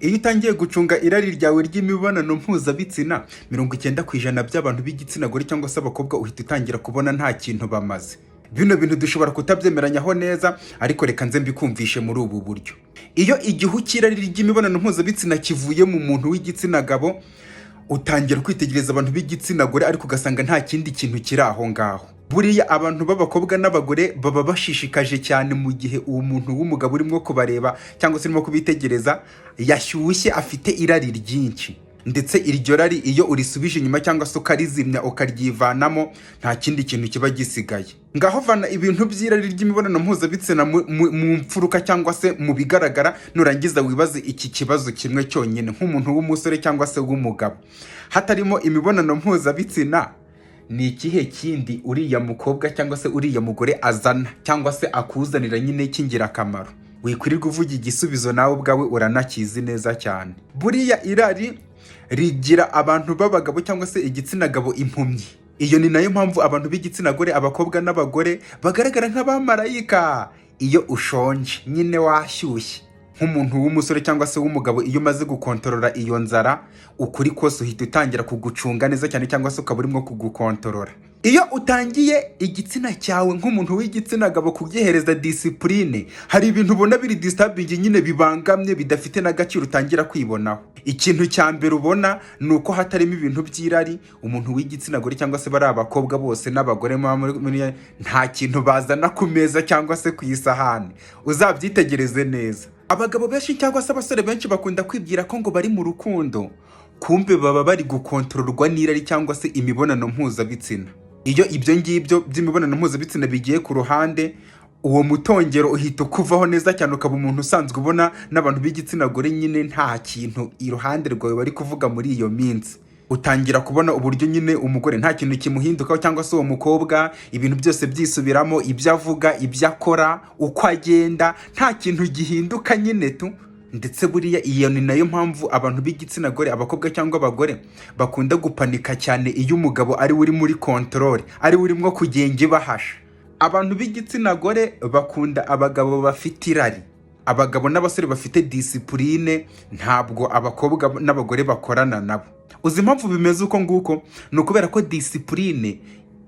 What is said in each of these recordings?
Iyo utangiye gucunga irari ryawe ry'imibonano mpuzabitsina, 90% by'abantu b'igitsina gore cyangwa se abakobwa uhita utangira kubona nta kintu bamaze. Bino bintu dushobora kutabyemeranyaho neza, ariko reka nze mbikumvishe muri ubu buryo. Iyo igihu cy'irari ry'imibonano mpuzabitsina kivuye mu muntu w'igitsina gabo, utangira kwitegereza abantu b'igitsina gore, ariko ugasanga nta kindi kintu kiri aho ngaho. Buriya abantu b'abakobwa n'abagore baba bashishikaje cyane mu gihe uwo muntu w'umugabo urimo kubareba cyangwa se urimo kubitegereza yashyushye, afite irari ryinshi. Ndetse iryo rari iyo urisubije inyuma cyangwa se ukarizimya, ukaryivanamo, nta kindi kintu kiba gisigaye. Ngaho vana ibintu by'irari ry'imibonano mpuzabitsina mu mfuruka cyangwa se mu bigaragara, nurangiza wibaze iki kibazo kimwe cyonyine nk'umuntu w'umusore cyangwa se w'umugabo: hatarimo imibonano mpuzabitsina, ni ikihe kindi uriya mukobwa cyangwa se uriya mugore azana cyangwa se akuzanira nyine cy'ingirakamaro? Wikwirirwa uvuga igisubizo, nawe ubwawe uranakizi neza cyane. Buriya irari rigira abantu b'abagabo cyangwa se igitsina gabo impumyi. Iyo ni nayo mpamvu abantu b'igitsina gore, abakobwa n'abagore, bagaragara nk'abamarayika iyo ushonje nyine, washyushye nk'umuntu w'umusore cyangwa se w'umugabo. Iyo umaze gukontorora iyo nzara, ukuri kose uhita utangira kugucunga neza cyane cyangwa se ukaba urimo kugukontorora. Iyo utangiye igitsina cyawe nk'umuntu w'igitsina gabo kugihereza discipline, hari ibintu ubona biri disturbing nyine, bibangamye, bidafite n'agaciro utangira kwibonaho. Ikintu cya mbere ubona ni uko hatarimo ibintu by'irari, umuntu w'igitsina gore cyangwa se bari abakobwa bose n'abagore muba nta kintu bazana ku meza cyangwa se ku isahani. Uzabyitegereze neza, abagabo benshi cyangwa se abasore benshi bakunda kwibwira ko ngo bari mu rukundo, kumbe baba bari gukontororwa n'irari cyangwa se imibonano mpuzabitsina. Iyo ibyo ngibyo by'imibonano mpuzabitsina bigiye ku ruhande, uwo mutongero uhita ukuvaho neza cyane, ukaba umuntu usanzwe ubona n'abantu b'igitsina gore nyine nta kintu iruhande rwawe bari kuvuga. Muri iyo minsi utangira kubona uburyo nyine umugore nta kintu kimuhindukaho cyangwa se uwo mukobwa, ibintu byose byisubiramo, ibyo avuga, ibyo akora, uko agenda, nta kintu gihinduka nyine tu. Ndetse buriya iyo ni nayo mpamvu abantu b'igitsina gore, abakobwa cyangwa abagore, bakunda gupanika cyane iyo umugabo ari we uri muri control, ari we urimo kugenda ibahasha. Abantu b'igitsina gore bakunda abagabo bafite irari, abagabo n'abasore bafite discipline. Ntabwo abakobwa n'abagore bakorana nabo. Uzi impamvu bimeze uko nguko? Ni ukubera ko discipline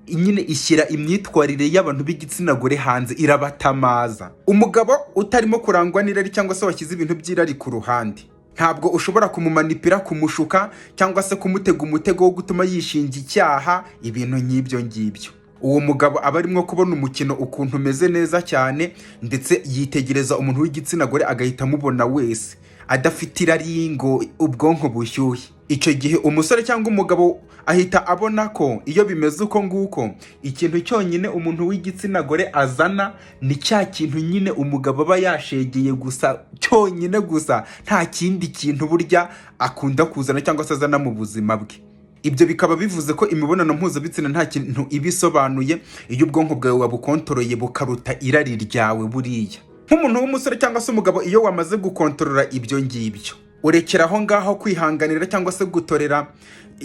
nyine ishyira imyitwarire y'abantu b'igitsina gore hanze, irabatamaza. Umugabo utarimo kurangwa n'irari cyangwa se washyize ibintu by'irari ku ruhande, ntabwo ushobora kumumanipira, kumushuka cyangwa se kumutega umutego wo gutuma yishinga icyaha, ibintu nk'ibyo ngibyo. Uwo mugabo aba arimo kubona umukino ukuntu umeze neza cyane, ndetse yitegereza umuntu w'igitsina gore agahita amubona wese adafite irari ngo ubwonko bushyuhe. Icyo gihe umusore cyangwa umugabo ahita abona ko iyo bimeze uko nguko, ikintu cyonyine umuntu w'igitsina gore azana ni cya kintu nyine umugabo aba yashegeye gusa, cyonyine gusa. Nta kindi kintu burya akunda kuzana cyangwa se azana mu buzima bwe. Ibyo bikaba bivuze ko imibonano mpuzabitsina nta kintu iba isobanuye iyo ubwonko bwawe wabukontoroye bukaruta irari ryawe. Buriya nk'umuntu w'umusore cyangwa se umugabo, iyo wamaze gukontorora ibyo ngibyo, urekera aho ngaho kwihanganira cyangwa se gutorera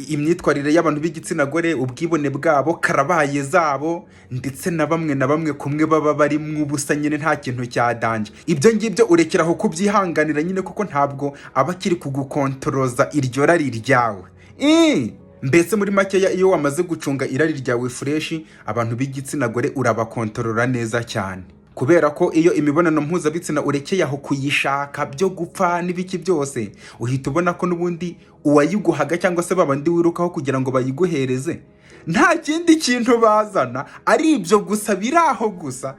imyitwarire y'abantu b'igitsina gore, ubwibone bwabo, karabaye zabo, ndetse na bamwe na bamwe kumwe baba bari mu ubusa nyine, nta kintu cya danger. Ibyo ngibyo urekera aho kubyihanganira nyine, kuko ntabwo aba akiri kugukontoroza iryo rari ryawe. Mbese muri makeya, iyo wamaze gucunga irari ryawe fresh, abantu b'igitsina gore urabakontorora neza cyane, kubera ko iyo imibonano mpuzabitsina urekeye aho kuyishaka byo gupfa n'ibiki byose, uhita ubona ko n'ubundi uwayiguhaga cyangwa se babandi wirukaho kugira ngo bayiguhereze nta kindi kintu bazana, ari ibyo gusa biri aho gusa.